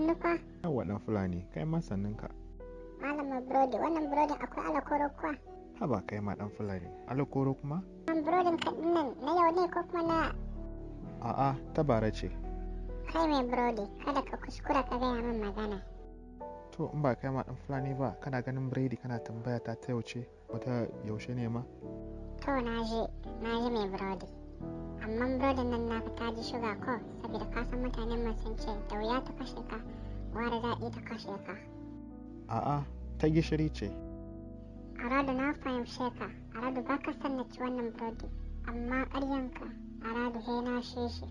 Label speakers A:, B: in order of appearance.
A: Sannu fa.
B: Yawwa ɗan Fulani, kai ma sannin ka.
A: Malam mai burodi, wannan burodin akwai alakoro kuwa?
B: Haba kai ma ɗan Fulani, alakoro kuma?
A: Wannan burodin ka nan na yau ne ko kuma na?
B: A'a, ta bara ce.
A: Kai mai burodi, kada ka kuskura ka gaya min magana.
B: To in ba kai ma ɗan Fulani ba, kana ganin biredi kana tambaya ta ta yauce, wata yaushe ne ma?
A: To na ji, na ji mai burodi. Amma burodin nan naka ta ji shuga ko, saboda ka san mutanen mu sun ce da wuya ta kashe ka, gwara daɗi ta kashe ka.
B: A'a, ta gishiri ce.
A: Aradu na fahimce ka, Aradu ba ka son na ci wannan burodi, amma ƙaryanka, Aradu he na shi.